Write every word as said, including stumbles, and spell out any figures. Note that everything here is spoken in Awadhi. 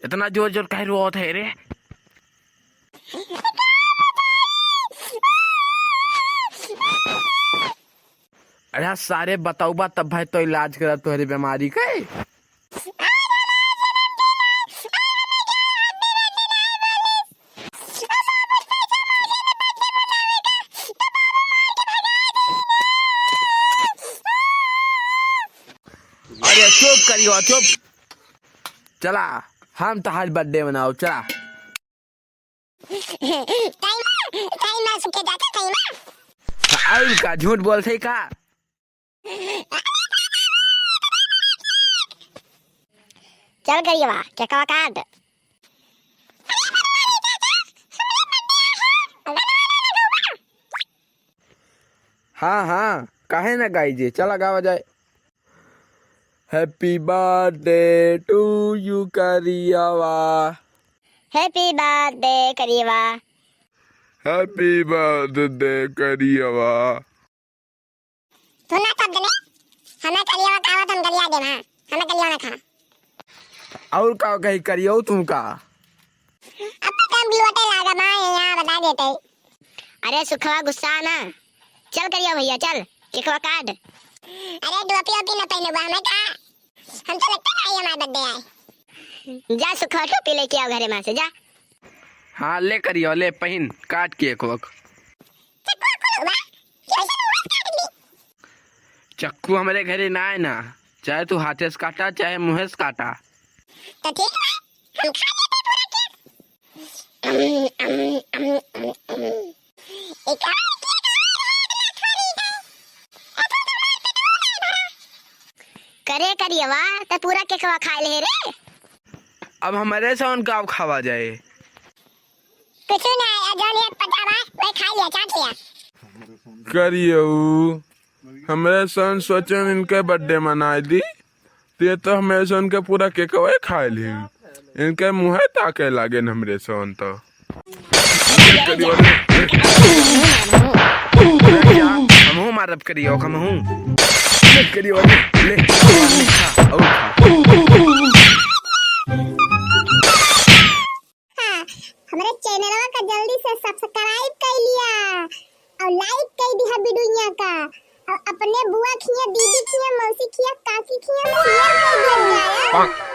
इतना जोर जोर काहे रोवत है रे? अरे सारे, बताउबा तब भाई तो इलाज करब तोहरे बीमारी के। अरे चुप करियो, चुप। चला, हम तोहार birthday मनाओ, चला। कहीं ना, कहीं ना सुखे जाते, कहीं ना। और का, झूठ बोलते का? चल करियवा, केकवा काट। हाँ, हाँ, काहे ना गाई जे, चला गावा जाए। Happy birthday to you करियवा। Happy birthday करियवा। Happy birthday करियवा। तू ना कब देने, हमें करियवा कहावत हम गरिया देना, हमें करियवा ना खा। और का कही करियो तुमका? अब तो हम लोटे लागा माँ यहाँ बता देते। अरे सुखवा गुस्सा ना, चल करियो भैया चल, केकवा काट। अरे डोपी ओपी न पहने बा हमें का, हम तो लगता ना आई हमारे birthday आए। जा सुखवा टोपी लेके आओ घरे माँ से जा। हाँ ले करियो, ले पहिन, काट केकवा। चक्कू खोलो बा, कैसे मुँह काट ली? चक्कू हमरे घरे ना है ना, चाहे तू हाथे से काटा चाहे मुँहे से काटा। तो ठीक बा, हम खा लेते पूरा केक। अम, अम, अम, अम, अम। एक और केक और है, अगला थोड़ी है। अतुल तो मार के डूब गए भरा। करे करियवा, ते पूरा केकवा खाए ले रे। अब हमरे से उनका अब खावा जाए। कुछ ना है, जौन एक पता बा, वही खा लिया, चाट लिया। करियऊ, हमरे सन सोचन इनके birthday मनाए दी, ते तो हमरे सन के पूरा केकवे खाए ली। इनके मुँहे ताके लागे न हमरे सन तो। हमहू मारब करियो, हमहू। करियो, ले, ले, खा, और खा। हाँ, हमरे चैनलवा का जल्दी से subscribe कर लिया और like कर दिया वीडियो का, और अपने बुआ खिया, दीदी खिया, मौसी खिया, काकी खिया share कर दिया जाए।